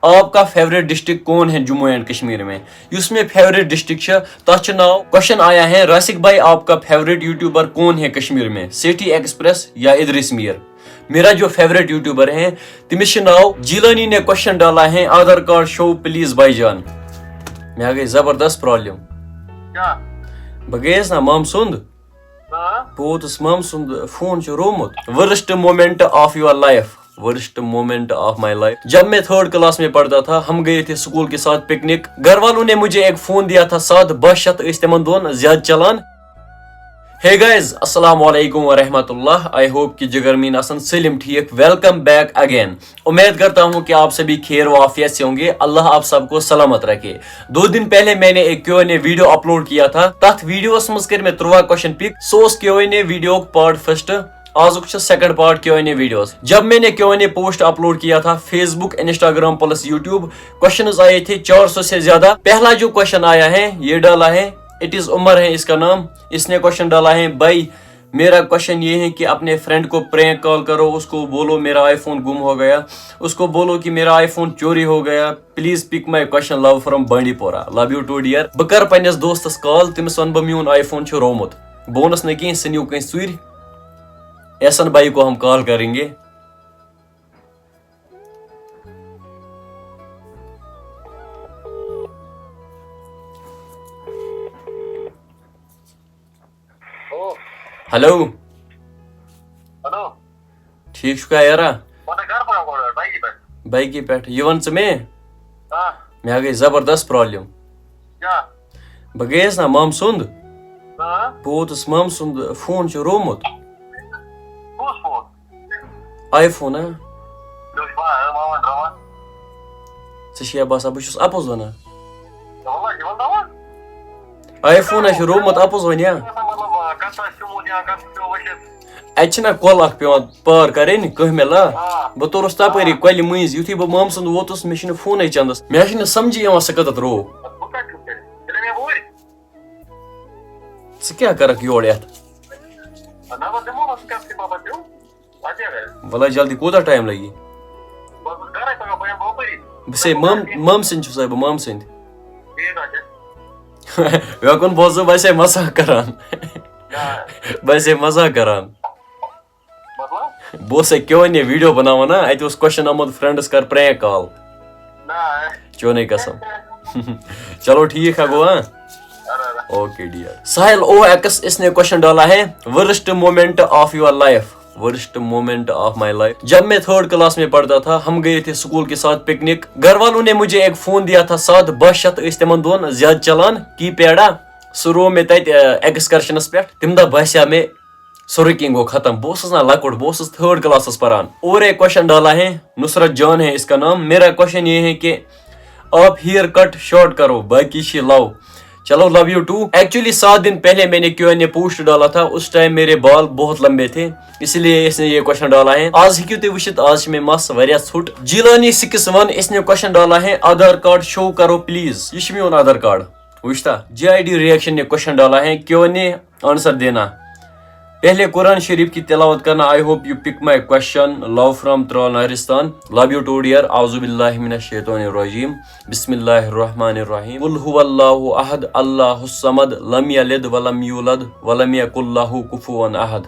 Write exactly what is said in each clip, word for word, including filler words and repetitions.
آپ کا favourite district کون ہے جموں اینڈ کشمیر میں؟ یُس مےٚ فیورٹ ڈسٹرکٹ چھِ، تَتھ چھُ ناو، کوشچن آیا ہے، راسک بھائی، آپ کا فیورٹ یوٹیوبر کون ہے کشمیر میں؟ سیٹھی ایکسپریس یا ادریس میر؟ میرا جو فیورٹ یوٹیوبر ہے، تٔمِس چھُ ناو جیلانی نے کوشچن ڈالا ہے، آدھار کارڈ شو پلیز بھائی جان۔ مےٚ گٔے زبردست پرابلم۔ کیٛاہ؟ بہٕ گٔیَس نا مام سُنٛد۔ ہاں؟ بہٕ ووتُس مام سُنٛد فون چھُ رومُت۔ Worst moment of your life۔ Worst moment of my life۔ جب میں تھرڈ کلاس میں پڑھتا تھا، ہم گئے تھے اسکول کے ساتھ پکنک۔ گھر والوں نے مجھے ایک فون دیا تھا، ساتھ بس شت ٲسۍ تِمن دۄہن زیادٕ چلان۔ Hey guys، السلام علیکم ورحمۃ اللہ۔ I hope کہ جگر میٖن آسن سٲلِم ٹھیٖک۔ Welcome back again۔ امید کرتا ہوں کہ آپ سبھی خیر و عافیت سے ہوں گے۔ اللہ آپ سب کو سلامت رکھے۔ دو دن پہلے میں نے ایک کیو این اے ویڈیو اپلوڈ کیا تھا۔ تتھ ویڈیوس منٛز کٔرۍ مےٚ ترُواہ کوشچن پک۔ سُہ اوس Q and A video part first. آزُک چھُ second part Q and A videos. جب میں نے Q and A post upload کیا تھا Facebook, Instagram plus YouTube, questions آئے تھے چار سو سے زیادہ۔ پہلا جو کوشچن آیا ہے، یہ ڈالا ہے، اٹ از عمر ہے اس کا نام۔ اس نے کوشچن ڈالا ہے، بھائی، میرا کوشچن یہ ہے کہ اپنے فرینڈ کو پرینک کال کرو، اس کو بولو میرا آئی فون گم ہو گیا، اس کو بولو کہ میرا آئی فون چوری ہو گیا۔ Please pick my question, love from بانڈی پورہ۔ Love you too dear۔ بہٕ کرٕ پننِس دوستس کال، تٔمِس ونہٕ بہٕ میون آئی فون چھُ روومُت۔ بہٕ ووٚنُس نہٕ کینٛہہ، سُہ نِیِو کٲنٛسہِ ژوٗرِ۔ ایسن بھائی کو ہم کال کریں گے۔ ہیلو۔ ہیلو۔ ٹھیٖک چھُکھا یارا؟ وَن گَرٕ پَکھ گۄڈٕ بایکہِ پٮ۪ٹھ۔ بایکہِ پٮ۪ٹھ۔ یہِ وَن ژٕ مےٚ، آ۔ مےٚ ہا گٔے زبردست پرابلم۔ کیٛاہ؟ بہٕ گٔیَس نا مام سُنٛد۔ آ۔ بہٕ ووتُس مام سُنٛد فون چھُ روومُت۔ کُس فون؟ آئی فون، ہا؟ مےٚ وٕچھ با-، ماما ڈراما۔ ژےٚ چھےٚ باسان بہٕ چھُس اَپُز وَنان؟ واللہ، یہِ وَن دَپان۔ آئی فون ہا چھُ روومُت اَپُز وَنہِ، ہا؟ مطلب، آ، کَتھ آسہِ سِمُت یا کَتھ چھُ وٕچھِتھ؟ اَتہِ چھِنہ کۄل اَکھ پٮ۪وان پار کَرٕنۍ، کٔہمہِ لا۔ آ۔ بہٕ توٚرُس تَپٲری آ۔ کۄلہِ مٔنٛزۍ، یُتھُے بہٕ مامہٕ سُنٛد ووتُس، مےٚ چھُنہٕ فونٕے چَندَس۔ مےٚ چھُنہٕ سَمجھی یِوان سُہ کَتٮ۪تھ روو۔ بہٕ کَتہِ چھُس تیٚلہِ؟ تیٚلہِ مےٚ وُرۍ۔ ژٕ کیٛاہ کَرَکھ یورٕ یَتھ؟ نہ، بہٕ دِمو نہٕ ژٕ کَتھ تہِ، بابا، دِم۔ وَلہٕ جلدی، کوٗتاہ ٹایم لَگہِ؟ بہٕ اوسُس گَرَے پَگاہ، بہٕ یِمہٕ اوپٲری۔ بہٕ چھُسے مام-، مامہٕ سٕنٛدۍ چھُسے بہٕ، مامہٕ سٕنٛدۍ۔ ٹھیٖک حظ چھُ۔ مےٚ کُن بوزو، بہٕ چھُسے مزاق کَران۔ آ۔ بہٕ چھُسے مزاق کَران۔ مطلب؟ بہٕ اوسے کیوں نے ویڈیو بناوان نا، اَتہِ اوس کوشچن آمُت، فرینڈس کر پرینک کال۔ نہ۔ چونے قسم۔ چلو ٹھیٖک ہا گوٚو، ہاں؟ اَدٕ، اَدٕ۔ Okay dear. Sahil O X, اس نے کوشچن ڈالا ہے، worst moment of your life. Worst moment of my life. جب میں تھرڈ کلاس میں پڑھتا تھا، ہم گئے تھے اسکول کے ساتھ پکنک۔ گھر والوں نے مجھے ایک فون دیا تھا، ساتھ بس شت ٲسۍ تِمن دۄہن زیادٕ چلان، کی پیڈا۔ سُہ روو مےٚ تتہِ، آ، ایکسکرشنس پٮ۪ٹھ۔ تمہِ دۄہ باسیو مےٚ سورُے کینٛہہ گوٚو ختم۔ بہٕ اوسُس نا لۄکُٹ، بہٕ اوسُس تھرڈ کلاسس پران۔ اور ایک کوشچن ڈالا ہے، نصرت جان ہے اس کا نام۔ میرا کوشچن یہ ہے کہ آپ ہیئر کٹ شارٹ کرو، باقی چھِ لو۔ چلو، love you too۔ Actually، سات دن پہلے میں نے کیو این اے پوسٹ ڈالا تھا، اس ٹائم میرے بال بہت لمبے تھے، اسی لیے اس نے یہ کوشچن ڈالا ہے۔ آز ہیٚکِو تُہۍ وٕچھِتھ، آز چھِ مےٚ مَس واریاہ ژھوٚٹ۔ جیلانی سکس ون، اس نے کوشچن ڈالا ہے، آدھار کارڈ شو کرو پلیز۔ یہِ چھُ میون آدھار کارڈ۔ وٕچھتا، جے آئی ڈی ریئیکشن نے کوشچن ڈالا ہے، کیو این اے آنسر دینا۔ پہلے قرآن شریف کی تلاوت کرنا۔ I hope you pick my question. Love from Tral نہرستان۔ Love you too dear. اعوذ باللہ من الشیطان الرجیم۔ بسم اللہ الرحمن الرحیم۔ قل هو اللہ احد، اللہ الصمد، لم یلد ولم یولد، ولم یکن لہ کفوا احد۔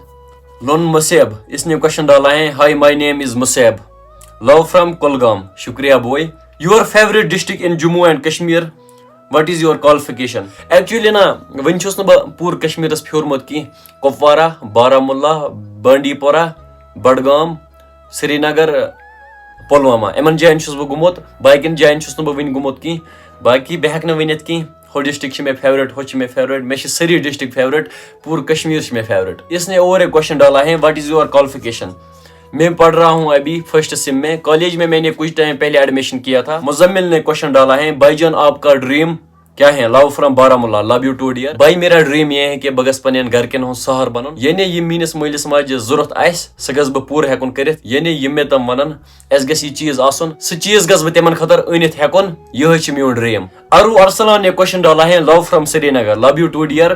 لون مصیب، اس نے کوشچن ڈالا ہے، Hi, my name is Museb. Love from Kulgam. شکریہ بوے۔ Your favorite district in Jammu and Kashmir? What is your qualification? Actually نا، وٕنہِ چھُس نہٕ بہٕ پوٗرٕ کشمیٖرس پھیوٗرمُت کینٛہہ۔ کپوارہ، بارہمولہ، بانڈی پورہ، بڈگام، سرینگر، پلوامہ، یِمن جاین چھُس بہٕ گوٚمُت۔ باقین جاین چھُس نہٕ بہٕ وٕنہِ گوٚمُت کینٛہہ۔ باقی بہٕ ہٮ۪کہٕ نہٕ ؤنِتھ کینٛہہ، ہُہ ڈسٹرکٹ چھِ مےٚ فیورٹ، ہُہ چھِ مےٚ فیورٹ، مےٚ چھِ سٲری ڈسٹرکٹ فیورٹ، پوٗرٕ کشمیٖر چھِ مےٚ فیورٹ۔ اس نے اور ایک کوشچن ڈالا ہے، What is your qualification? میں پڑھ رہا ہوں ابھی فرسٹ سیم میں۔ کالج میں میں نے کچھ ٹائم پہلے ایڈمیشن کیا تھا۔ مزمل نے کوشچن ڈالا ہے، بھائی جان آپ کا ڈریم کیا ہے؟ Love from Baramulla. Love you too dear۔ بھائی، میرا ڈریم یہ ہے کہ بہٕ گژھٕ پننٮ۪ن گرِکٮ۪ن ہُنٛد سہارٕ بنُن۔ یعنی یہِ میٲنِس مٲلِس ماجہِ ضروٗرت آسہِ، سُہ گژھٕ بہٕ پوٗرٕ ہٮ۪کُن کٔرِتھ۔ یعنی یہِ مےٚ تِم ونن، اسہِ گژھِ یہِ چیٖز آسُن، سُہ چیٖز گژھٕ بہٕ تِمن خٲطرٕ أنِتھ ہٮ۪کُن۔ یِہوٚے چھُ میون ڈریم۔ ارو ارسلان نے کوشچن ڈالا ہے، Love from Srinagar. Love you too dear۔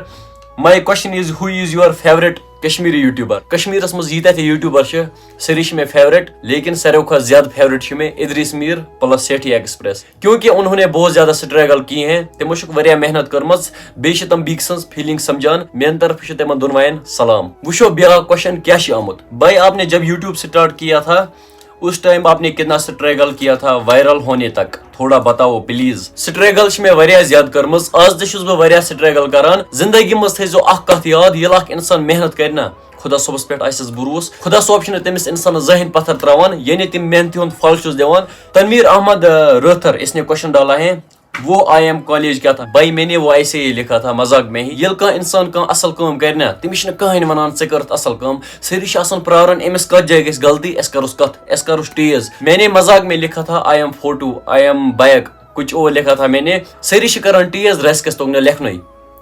My question is, who is your favorite Kashmiri YouTuber. کشمیرس منٛز ییٖتیٛاہ تہِ یوٹیوبر چھِ، سٲری چھِ مےٚ فیورٹ، لیکن ساروی کھۄتہٕ زیادٕ فیورٹ چھِ مےٚ ادریس میر پلس سیٹھی ایکسپریس، کیونکہ انہوں نے بہت زیادہ سٹرگل کی ہیں۔ تِمو چھُکھ واریاہ محنت کٔرمٕژ، بیٚیہِ چھِ تِم بیٚکہِ سٕنٛز فیلنگ سمجھان۔ میانہِ طرفہٕ چھُ تِمن دۄنوَین سلام۔ وٕچھو بیٛاکھ کوسچن کیٛاہ چھُ آمُت۔ بھائی، آپ نے جب یوٹیوب سٹارٹ کیا تھا، اس ٹائم آپ نے کتنا سٹرگل کیا تھا وائرل ہونے تک؟ تھوڑا بتاؤ پلیز۔ سٹرگل چھِ مےٚ واریاہ زیادٕ کٔرمٕژ، آز تہِ چھُس بہٕ واریاہ سٹرگل کران۔ زندگی منٛز تھٲیزیو اکھ کتھ یاد، ییٚلہِ اکھ انسان محنت کرِ نا، خدا صٲبس پٮ۪ٹھ آسٮ۪س بروسہٕ، خدا صٲب چھُنہٕ تٔمِس انسانس زٕہٕنۍ پتھر تراوان، یعنی تٔمۍ محنتہِ ہُنٛد پھل چھُس دِوان۔ تنویر احمد، آ، رٲتھر، اس نے کوسچن ڈالا ہے، وہ آئی ایم کالج کیا تھا؟ بھائی، میں نے وہ ایسے ہی لکھا تھا مذاق میں ہی۔ ییٚلہِ کانٛہہ انسان کانٛہہ اصل کٲم کرِ نا، تٔمِس چھِنہٕ کٕہٕنۍ ونان ژےٚ کٔرٕتھ اصل کٲم۔ سٲری چھِ آسان پراران أمِس کتھ جایہِ گژھِ غلطی، أسۍ کرُس کتھ، أسۍ کرُس ٹیز۔ میں نے مذاق میں لکھا تھا I am photo, I am bike, کچھ اور لکھا تھا میں نے۔ سٲری چھِ کران ٹیز، رسکس توٚگ نہٕ لیکھنُے۔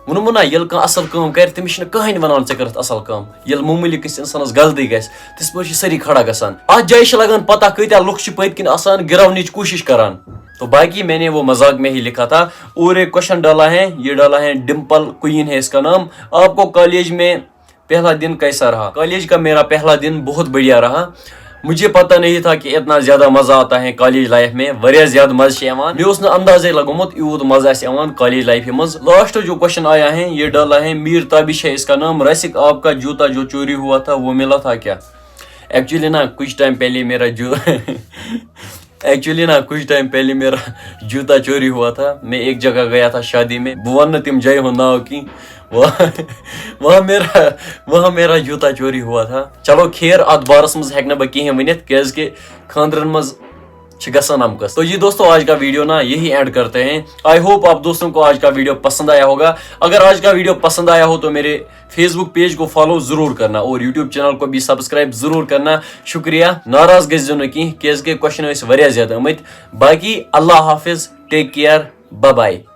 ووٚنمو نا، ییٚلہِ کانٛہہ اصل کٲم کرِ، تٔمِس چھِنہٕ کٕہٕنۍ ونان ژےٚ کٔرٕتھ اصل کٲم۔ ییٚلہِ معموٗلی کٲنٛسہِ انسانس غلطی گژھِ، تِتھ پٲٹھۍ چھِ سٲری کھڑا گژھان۔ اتھ جایہِ چھِ لگان پتہ کۭتیاہ لُکھ چھِ پٔتۍ کِنۍ آسان گراونٕچ کوٗشش کران۔ تو باقی میں نے وہ مذاق میں ہی لکھا تھا۔ اور ایک کوسچن ڈالا ہے، یہ ڈالا ہے ڈمپل کوئین ہے اس کا نام، آپ کو کالج میں پہلا دن کیسا رہا؟ کالج کا میرا پہلا دن بہت بڑھیا رہا۔ مجھے پتہ نہیں تھا کہ اتنا زیادہ مزہ آتا ہے کالج لائف میں۔ واریاہ زیادٕ مزٕ چھِ یِوان۔ مےٚ اوس نہٕ اندازے لگومُت یوٗت مزٕ آسہِ یِوان کالج لائفہِ منٛز۔ لاسٹ جو کوسچن آیا ہے، یہ ڈالا ہے میر تابش ہے اس کا نام، راسک آپ کا جوتا جو چوری ہوا تھا وہ ملا تھا کیا؟ ایکچولی نا، کچھ ٹائم پہلے میرا جو ایکچولی نا، کچھ ٹائم پہلے میرا جوتا چوری ہوا تھا۔ میں ایک جگہ گیا تھا شادی میں، بہٕ وَنہٕ نہٕ تِم جایہِ ہُنٛد ناو کینٛہہ۔ وہاں وہاں میرا وہاں میرا جوتا چوری ہوا تھا۔ چلو خیر، اتھ بارس منٛز ہیٚکہٕ نہٕ بہٕ کِہیٖنۍ ؤنِتھ، کیازِ کہِ خانٛدرن منٛز چھِ گژھان یِم قٕصہٕ۔ تو جی دوستو، آج کا ویڈیو نا یہی اینڈ کرتے ہیں۔ آئی ہوپ آپ دوستوں کو آج کا ویڈیو پسند آیا ہوگا۔ اگر آج کا ویڈیو پسند آیا ہو تو میرے فیس بک پیج کو فالو ضرور کرنا اور یوٹیوب چینل کو بھی سبسکرائب ضرور کرنا۔ شکریہ۔ ناراض گٔژھۍزیو نہٕ کینٛہہ، کیازِ کہِ کوسچن ٲسۍ واریاہ زیادٕ آمٕتۍ۔ باقی اللہ حافظ، ٹیک کیئر، بائے بائے۔